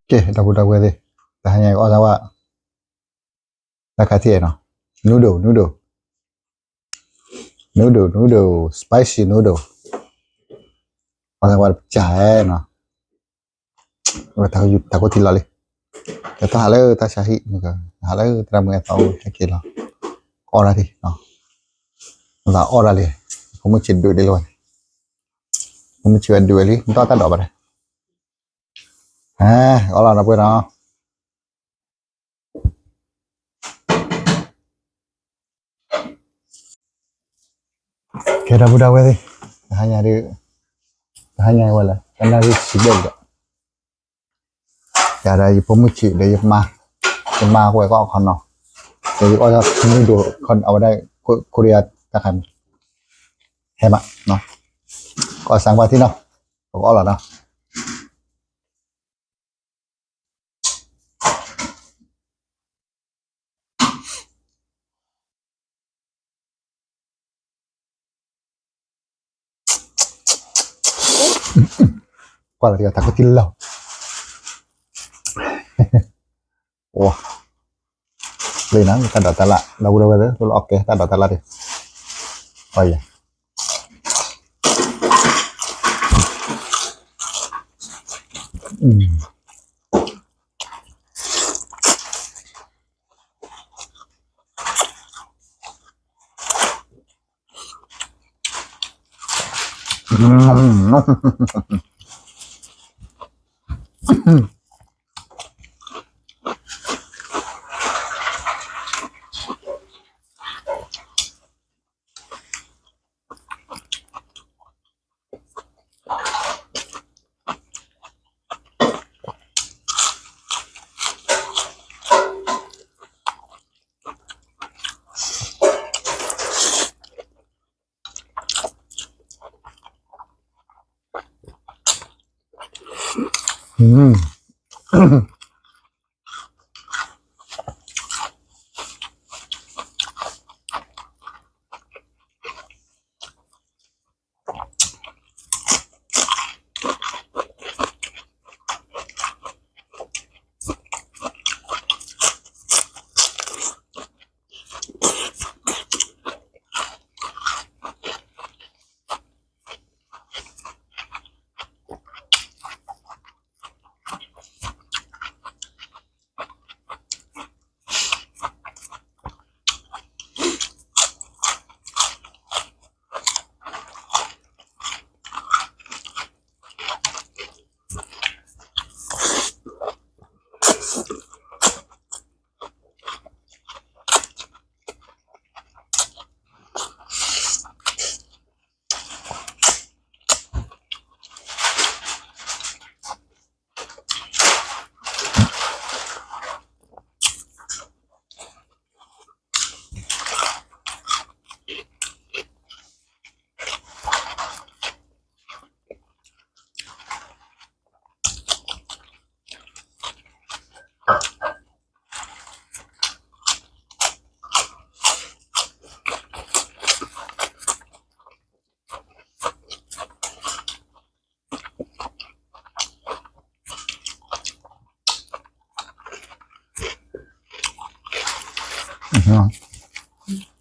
ကဲ ဒီပုၢ်ဒီဝဲၢ်သ့ၣ်, တဟါညါအံၤအီၣ်သးဝဲ တၢ်ခါထံၣ်နီၤ, noodle noodle noodle noodle spicy noodle, အီၣ်သးဝဲတကၢ်နီၤ, ဝဲတၢ်ခိၣ်ထံလီၤလံ, ကတၢ်ဟးလၢတၢ်ဆါဟံၣ်, ဟးလၢတၢ်မုာ်အသီအိၣ်ဟဲက့ၤလီၤ, ကအီၣ်တၢ်ထံၣ်, သးအီၣ်တၢ်လံ, ဖိမုၣ်ဆံးဒုးဒ်လီၤဝဲ, ဖိမုၣ်ဆံးဝဲဒုးဝဲလံ မ့ၢ်တၢ်ဒိးဘၣ်ဒီး, အီၣ်လီၤဒီပုၢ်ဝဲၢ်နီၤ ကဲ ဒီပုၢ်ဒီဝဲၢ်သ့ၣ်, တဟါညါဒုး, တဟါညါဝဲလဲၣ် တနၣ်ရံၣ်ဆံဘျဲၣ်ဒီး, ယၤဒီးယဖိမုၣ်ဆံးဒီးယမါ, ယမါဝဲကအီၣ်ခီနီၤ, ဒီးယအီၣ်ဒၣ် noodle အဝဲဒၣ် ခိရံယါတၢ်ခါန့ၣ်, ဟဲမး, ကအီၣ်စၢ်ကွၢ်ထံၣ်နီၤ, ပကအီၣ်လီၤနီၤ. ကွၢ်လီၤတံၢ်တၢ်ခိၣ်ထံလီၤ, ဝါ, လၢနၤ တၢ်ဒိးတၢ်လၢ် ဒီပုၢ်ဒီဝဲၢ်သ့ၣ် လၢအီၣ်ကဲတၢ်ဒိးတၢ်လၢ်ဒံး, အီယၤ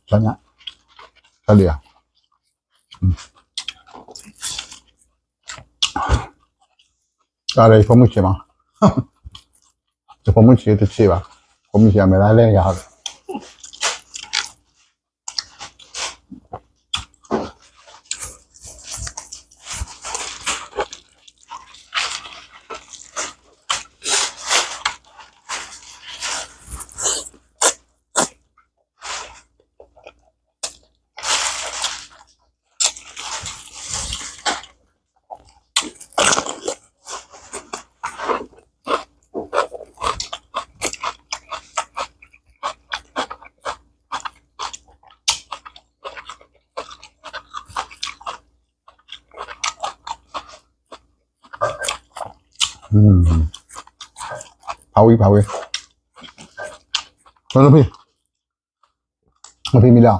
တၢ်ညါ, တၢ်ဒံးဧါ, တၢ်ဒီးယဖိမုၣ်ဆံးမး, ယဖိမုၣ်ဆံးတဆံးဘၣ်, ဖိမုၣ်ဆံးအမဲာ်လၢလဲၣ်ယၤဟီဒီး ဖးဝံၤ ဖးဝံၤ, ဖဲဖဲမံၤလီၤ,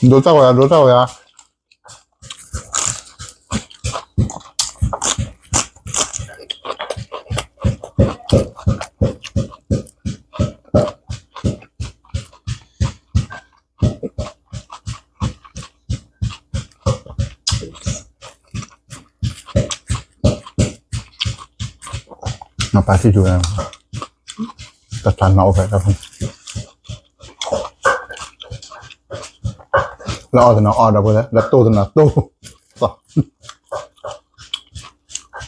ဒိတၢ်ဝဲ ဒိတၢ်ဝဲဧါ. နပာ်ထံၣ်ဒိၣ်ဝဲ, တၢ်တၢ်နီၣ်အိၣ်ဖဲတၢ်ဖု, လၢအီၣ်တနီၤအီၣ်ဒီးဖိလဲၣ်, လၢတိၢ်တနီၤတိၢ်,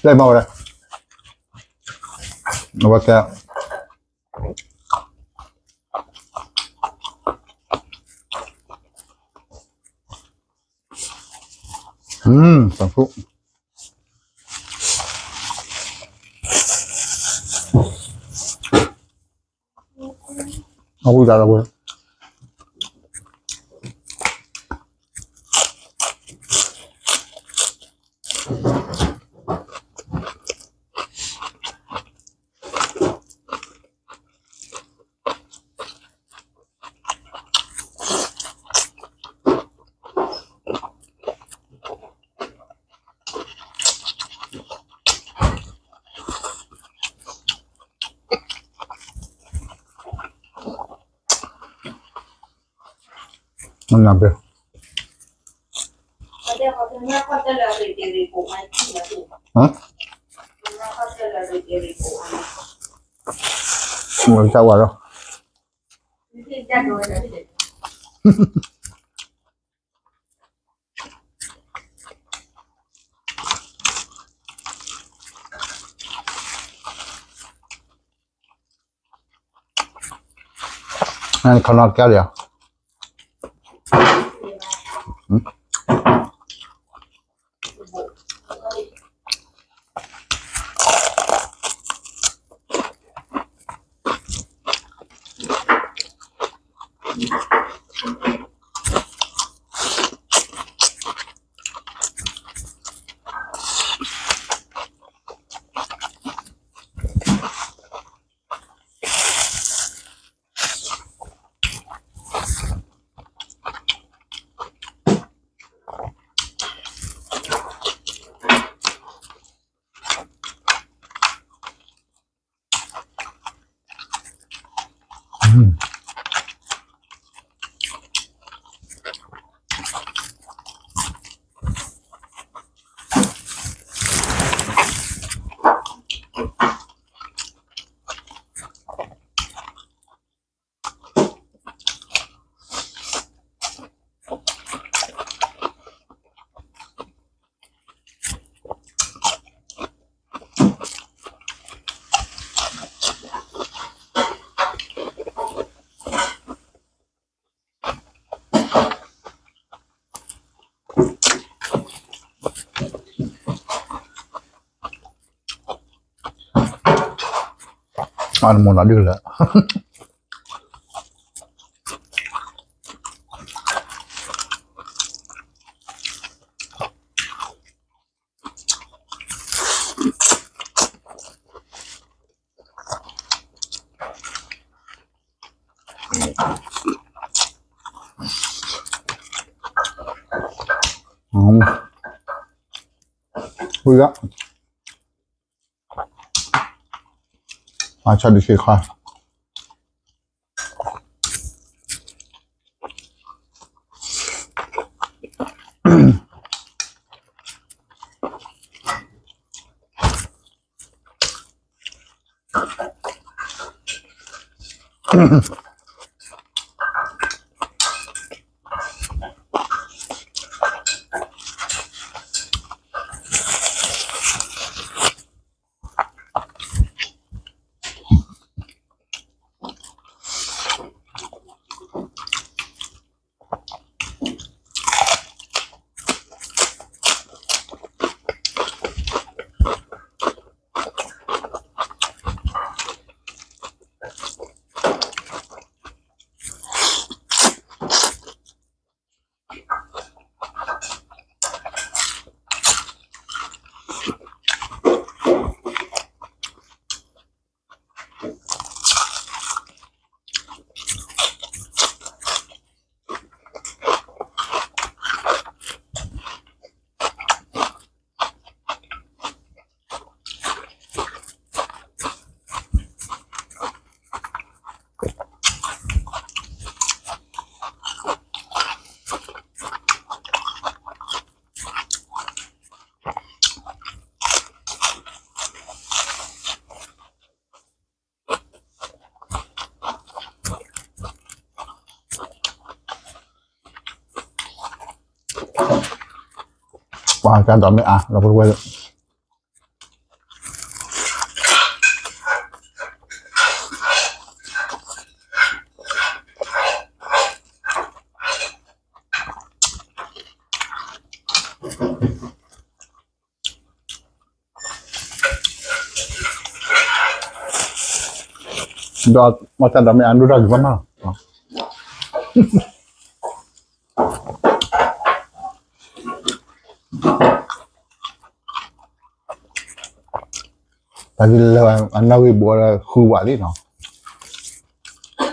လၢမၤဝဲဒၣ်, အဝဲကဲ, တၢ်ဖု အဝံၤဒၣ်လီၤဝဲ. နဘဲ, ဝဲတၢ်ဝါဒီး နခီနီၢ်ကဲလီၤ. အနမိၢ်လီၤဒုလၢာ် ဝံၤလၢ အဆၣ်ဒုးဆံခါ ပှၤကဒီးမ့ၢ်အါ ဒီပုၢ်ဝဲၢ် ဒီးမ့ၢ်တၢ်ဒီးမ့ၢ်အဒိၣ်တၢ်ဂ့ၤမးမး တၢ်ဒ်လၢအနီၣ်ဂံၢ်ဘိဒီးဃုဝးလံနီၤ,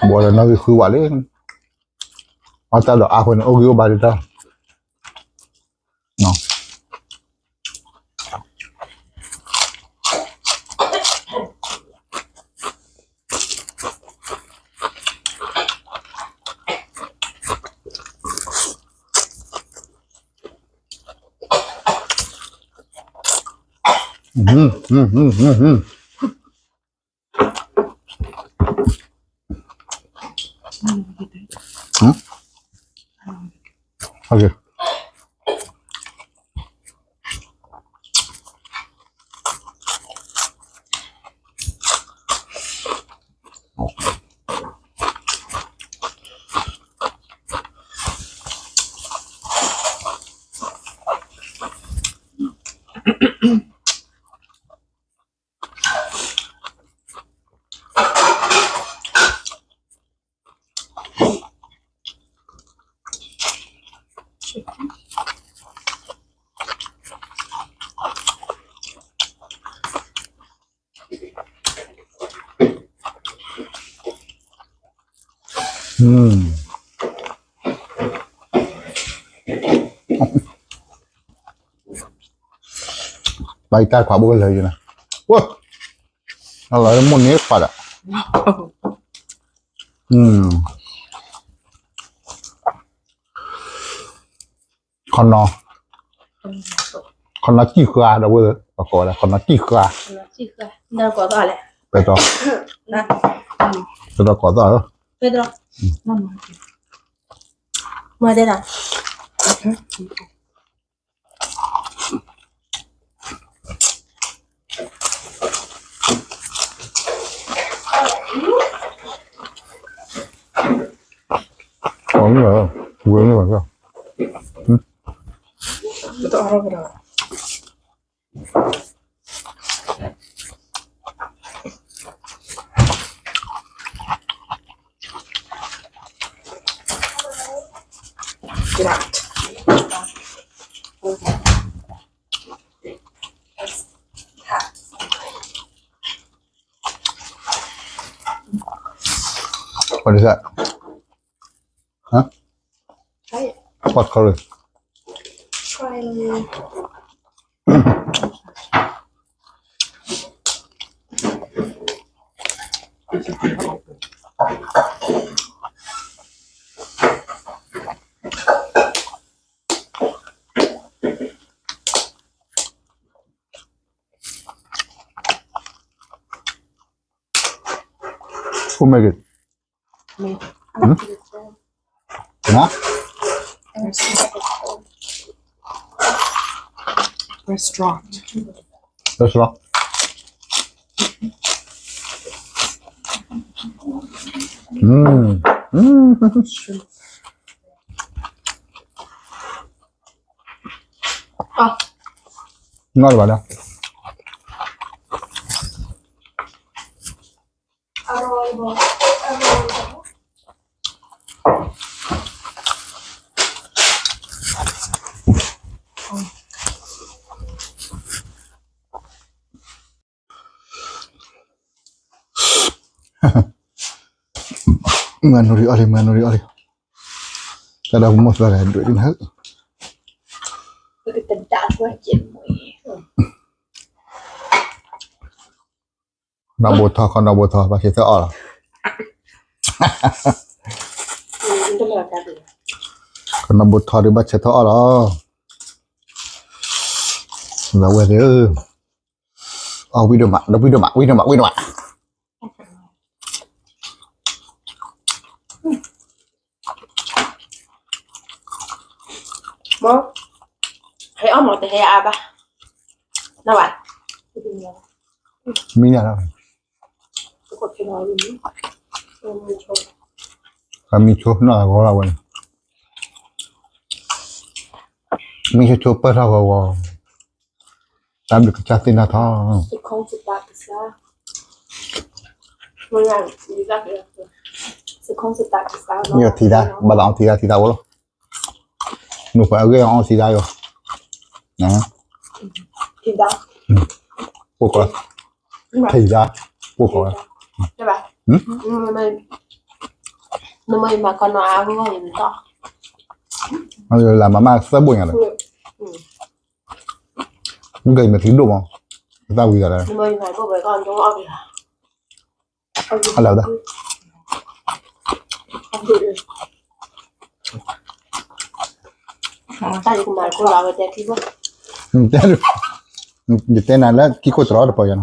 ဘိဒီးနီၣ်ဂံၢ်ဃုဝးလံ, အတၢ်ဒီးအါဃိန့ၣ် အိၣ်ဂံၢ်အိၣ်ဘါဒ်တၢ် ဘၣ်ယတၢ်ခွးဘိကလၢာ်ယၤန့ၣ်, ဝဲ, အလီၤမိၢ်န့ၢ်ခွးဒီး, ခီနီၤ, ခီနီၤတံၢ်ဃာ်ဒီးဝဲ, ပကိးလၢခီနီၤတံၢ်ဃာ်, ပတီၢ်, ပတီၢ်ကိးသီၣ်, မၤတဲဒၣ် What is that? Huh? Try it. What color? Try it. Who make it? Me. Hmm? Huh? Restaurant. Restaurant. Mm. Mm. Ah. Not bad, huh? Menganduri oli, menganduri oli. Kada mo sa dui din ha. Kada mo. နီၢ်ဘိထီ ခီနီၢ်ဘိထီ ဘၣ်ဆဲးထၢၣ်အီၣ်လီၤ. ခီနီၢ်ဘိထီဒီးဘၣ်ဆဲးထၢၣ်အီၣ်လီၤ. လီၤဝဲသ့ၣ်ဧၢ, အီၣ်ဝံၣ်ဒိၣ်မး ဒီးဝံၣ်ဒိၣ်မး ဝံၣ်ဒိၣ်မး ဝံၣ်ဒိၣ်မး. မ့ၢ် ဟဲအီၣ်မ့ၢ်တဟဲအါဘၣ်, နဝဲ, မံၤညါလီၤ, မံၤဆိနီၢ်ဂီၤလီၤဝဲန့ၣ်, မံၤဆိဆိပၢၢ်ထီၣ်ဂီၤဂီၤ, တၢ်ဘျုးကစၢ်သ့ၣ်နီၣ်ထီၣ်, မ့ၢ်ထံၣ်ဒၣ် ဘၣ်သးအီထံၣ်ဒၣ်ထံၣ်ဒၣ်အိၣ်လီၤ, နိၣ်ဖးအဂ့ၢ်အီထံၣ်ဒၣ်ယိာ်, ထံၣ်ဒၣ်, ပိၢ်ကီး, ထံၣ်ဒၣ်, ပိၢ်ကီး, နမ့ၢ်မၤကီးနီၤအါဂီၢ်အံၤန့ၣ်, လၢမၤမၤသၢဘိၣ်ညါလၢ, မ့ၢ်ကမၤထံဒိၣ်မး, သၣ်ဝံၤသးလၢ, အလၢဒၣ်, တၢ်ယကမၤခိၣ်လီၤဝဲတဲခံဘိၣ်, ယတဲနၤလၢခံခိၣ်တရီတပီၤယၤနီ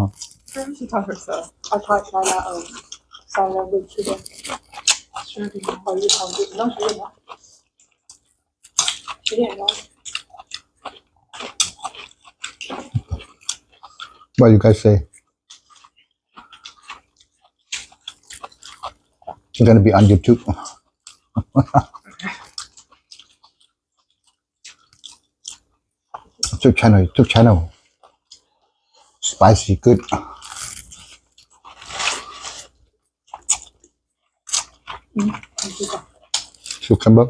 ၤ, What you guys say? It's gonna be on YouTube. YouTube channel, YouTube channel. Spicy, good. Cucumber.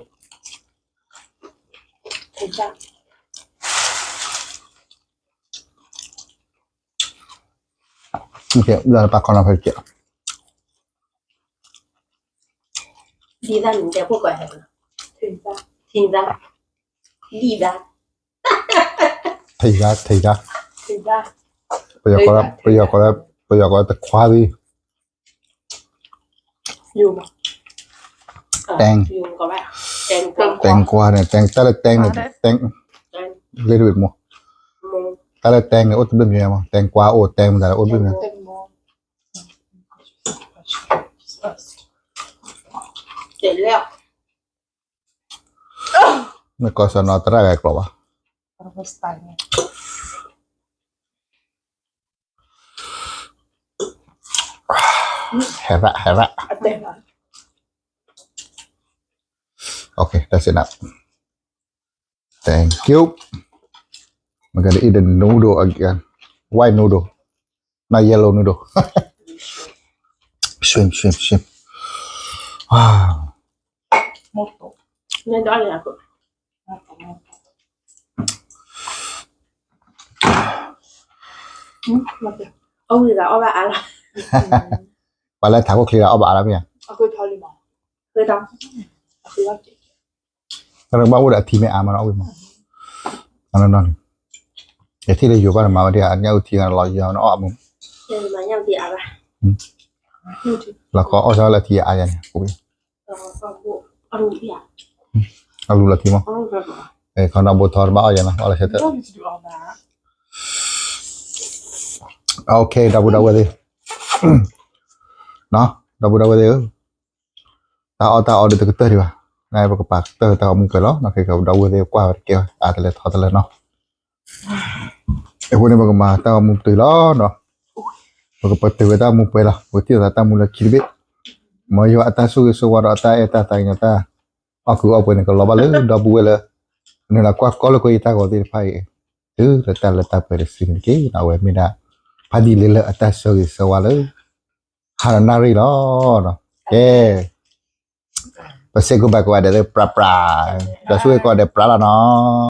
Okay, လၢပာ်ခီနီၤဖဲကဲး, ဒ်သၣ်နတဲဖိကီးဟဲ, ဒ်သၣ်, ဒ်သၣ်, ထံဂၤ, ထံဂၤ, ပယီၤကိးလၢ, ပယီၤကိးလၢ, ပယီၤကိးလၢတခွါသံ, တဲင်, တဲင်ကွၢ်န့ၣ်, တဲင်, တၢ်လၢတဲင်န့ၣ်, တဲင်, လ့တဝံၣ်မး, တၢ်လၢတဲင်န့ၣ် အိၣ်တဘျုးမံၤမး, တဲင်ကွၢ်အိၣ်, တဲင်မတၤအိၣ်တဘျုးမံၤ, မ့ၢ်ကီၢ်စၢ်နီၤတရၣ်ဂၤကျိာ်ဘၣ်, ဟဲရၣ်, ဟဲရၣ်. Okay, that's enough. Thank you. We're gonna eat the noodle again. White noodle, not yellow noodle. Shrimp, shrimp, shrimp. Wow. Pale tha ko kli la o ba la mia. Ka ba wo da thi me a ma no wi mo. Ano no ni. Ya thi le yo ka ma wa dia nya u thi ka lo yo no a mu. La ko o sa la thi a ya ni. Ko. A lu la thi mo. E ka no bo tho ba o ya na o la se te. Okay, ဒီပုၢ်ဒီဝဲၢ်သ့ၣ်, ဒီပုၢ်ဒီဝဲၢ်သ့ၣ်ဧၢ, တၢ်အီၣ်တၢ်အီဒ်တကတၢၢ်ဒံးဘၣ်, နပကပာ်ကတၢၢ်တၢ်ဂီၤမူပှဲၤလီၤ, ဒီပုၢ်ဒီဝဲၢ်သ့ၣ်ကွၢ်ဝဲတကဲဘၣ် အါတလဲၤထီတလဲၤနီၤ, အဃိန့ၣ် ပကမၤတၢ်ဂီၤမူပတုာ်လီၤ, ပကပတုာ်ဝဲတၢ်ဂီၤမူပှဲၤလီၤ, ပကထံၣ်လိာ်သးတၢ်မူလၢခံတဘ့ၣ်, မ်ယွၤအတၢ်ဆိၣ်ဂ့ၤဆိၣ်ဝါဒီးအတၢ်အဲၣ်တၢ်သးကညီၤတၢ် အီၣ်ကုၢ်အီၣ်ပှဲၤန့ၣ် ကလီၤဘၣ်လၢဒီပုၢ်ဝဲၢ်လၢ နုာ်လီၤကွၢ်ကီလၢကီယတၢ်ဂီၤသ့ၣ်တဖၣ်အံၤ, တုၤလၢတၢ်လၢတၢ်ပှဲၤတစုန့ၣ်တက့ၢ်, အဝဲမ့ၢ်ဒၣ် ဖးဒံးလ့လၢအတၢ်ဆၢဂ့ၤဆၢဝါလၢ ဟါနၣ်ရံၣ်လီၤ, ကဲ, ပစ့ၢ်ကီးဘၣ်ကဝဲဒဲးလၢပြးပြး, ဒီးဆိၣ်ဂ့ၤကီးဒဲးပြးလီၤနီၤ.